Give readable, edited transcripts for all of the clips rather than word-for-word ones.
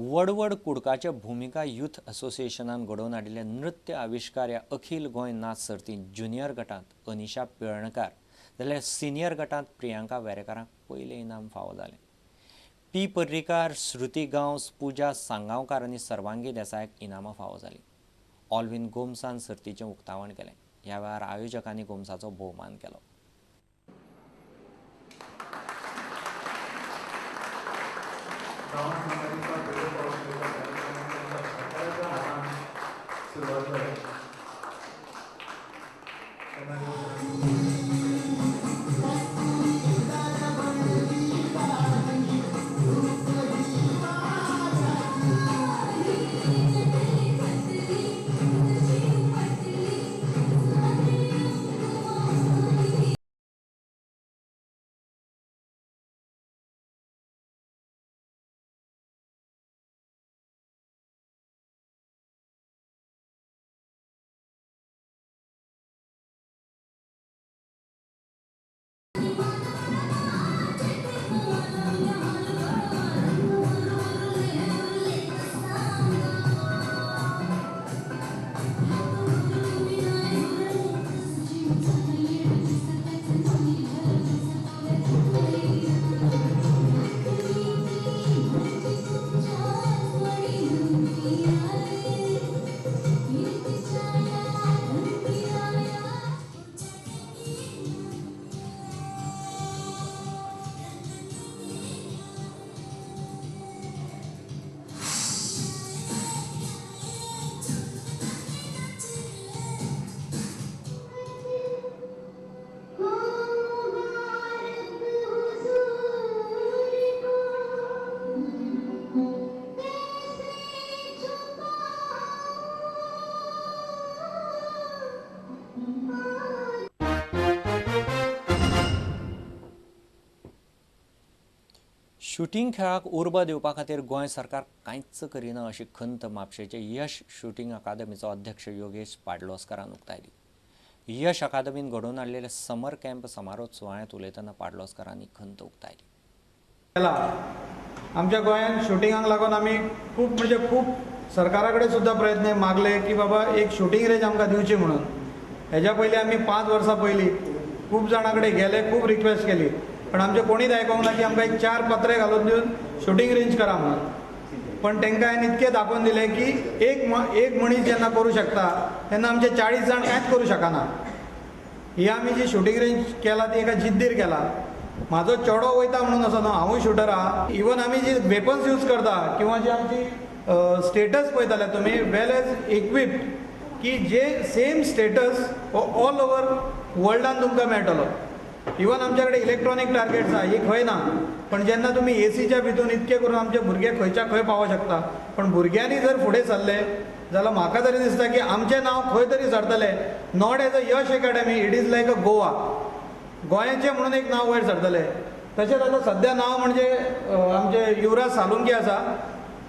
वडवड कुडकाच्या भुमिका युथ असोसिएशनान घडोवन हाडिल्ले नृत्य आविश्कार ह्या अखिल गोंय नाच सर्तींत ज्युनियर गटांत अनिशा पिळर्णकार जाल्यार सिनियर गटांत प्रियांका वेरेकारांक पयलें इनाम फावो जालें. पी पर्रीकार, श्रुती गांवस, पूजा सांगांवकार आनी सर्वांगी देसायाक इनामां फावो जालीं. ऑल्विन गोम्सान सर्तीचें उक्तावण केलें. ह्या वेळार आयोजकांनी गोम्साचो भोवमान केलो. शुटींग खेळाक उर्बा दिवपा खातीर गोंय सरकार कांयच करिना अशी खंत म्हापशेचे यश शुटींग अकादमीचो अध्यक्ष योगेश पाडलोस्करान उक्तायली. यश अकादमीन घडोवन हाडलेले समर कॅम्प समारोप सुवाळ्यांत उलयतना पाडलोस्करान ही खंत उक्तायली. आमच्या गोंयांत शुटिंगाक लागून आमी खूब म्हणजे खूब सरकारा कडेन सुद्दां प्रयत्न मागले की बाबा एक शुटींग रेंज आमकां दिवची म्हणून. हेज्या पयलीं आमी 5 वर्सां पयलीं खूब जाणां कडेन गेले, खूब रिक्वेस्ट केली, पण आमचे कोणीच आयकोंक ना की आमकां एक 4 पत्रे घालून दिवन शुटींग रेंज करा म्हणून. पण तांकां हांवें इतकें दाखोवन दिलें की एक मनीस जेन्ना करूं शकता तेन्ना आमचे 40 जाण कांयच करूं शकना. ही आमी जी शुटींग रेंज केला ती एका जिद्दीर केला. म्हाजो चेडो वयता म्हणून असो न्हू, हांवूय शुटर आहा. इवन आमी जी वेपन्स यूज करता किंवा जी आमची स्टेटस पळयताले तुमी वेल एज इक्विप्ड की जे सेम स्टेटस हो ऑल ओवर वर्ल्डान तुमकां मेळटलो. इवन आमच्या कडेन इलेक्ट्रॉनीक टार्गेट्स आहा, ही खंय ना, पण जेन्ना तुमी एसीच्या भितून इतके करून आमचे भुरगे खंयच्या खंय पावोंक शकता. पण भुरग्यांनी जर फुडें सरले जाल्यार म्हाका तरी दिसता की आमचें नांव खंय तरी सरतलें. Not as a Yash academy, it is like a Goa, गोंयाचें म्हणून एक नांव वयर सरतलें. तशेंच आतां सद्या नांव म्हणजे आमचे युवराज सालुंके आसा,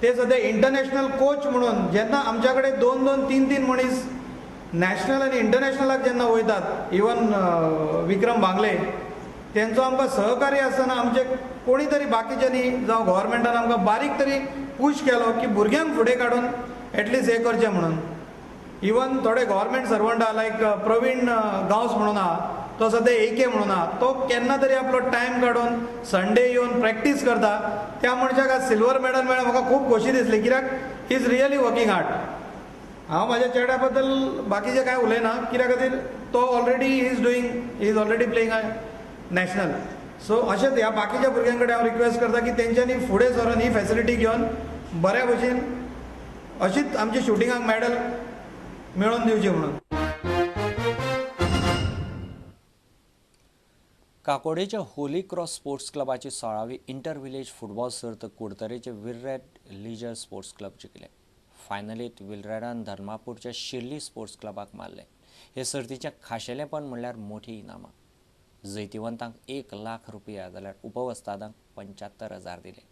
ते सद्या इंटरनॅशनल कोच म्हणून जेन्ना आमच्या कडेन 2 2 3 3 मनीस नॅशनल आनी इंटरनॅशनलाक जेन्ना वयतात, इवन विक्रम भांगले तेंचो आमकां सहकार्य आसतना आमचे कोणी तरी बाकीच्यांनी जावं गव्हर्मेंटान आमकां बारीक तरी पूश केलो की भुरग्यांक फुडें काडून एटलिस्ट हें करचें म्हणून. इवन थोडे गव्हर्मेंट सर्वंट आहा लायक प्रवीण गांवस म्हणून आहा, तो सद्या AK म्हणून आहा, तो केन्ना तरी आपलो टायम काडून संडे येवन प्रॅक्टीस करता. त्या मनशाक आज सिल्वर मेडल मेळ्ळें, म्हाका खूब खोशी दिसली कित्याक he is really working hard. हांव म्हाज्या चेड्या बद्दल बाकीचें कांय उलयना कित्या खातीर तो already is doing, is already playing a national. So अशेंच ह्या बाकीच्या भुरग्यां कडेन हांव रिक्वेस्ट करता की तेंच्यांनी फुडें सरून ही फॅसिलिटी घेवन बऱ्या भशेन अशीच आमची शुटिंगाक मॅडल मेळोवन दिवची म्हणून. काकोडेच्या होली क्रॉस स्पोर्ट्स क्लबाची 16वी इंटर विलेज फुटबॉल सर्त कुडतरेचे विलरेड लिजर स्पोर्ट्स क्लब जिखले. फायनलीत विलरेडान धर्मापूरच्या शिर्ली स्पोर्ट्स क्लबाक मारले. हे सर्तीचें खाशेलेपण म्हणल्यार मोठी इनामां. जैतिवंतांक 1 लाख रुपया जाल्यार उपवस्तादांक 75,000 दिले.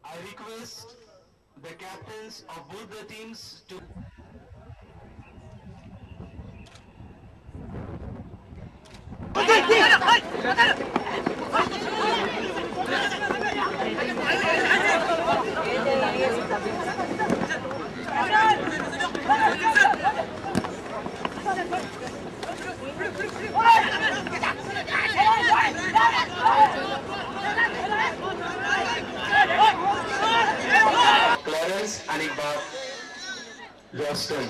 I request the captains of both the teams to Boston.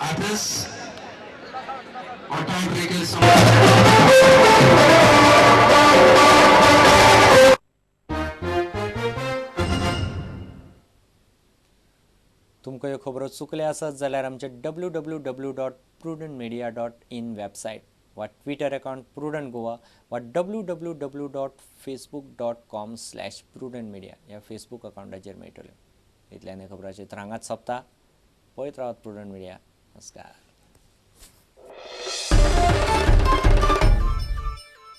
Others, or tiebreakers. तुमकां ह्यो खबरो चुकले आसत जाल्यार आमचे www.prudentmedia.in website वा ट्विटर अकाउंट प्रुडंट गोवा वा www.facebook.com/prudentmedia ह्या फेसबूक अकाउंटाचेर मेळटल्यो. इतल्यान ह्या खबराचेर हांगाच सोंपता. पळयत रावात प्रुडंट मिडिया. नमस्कार.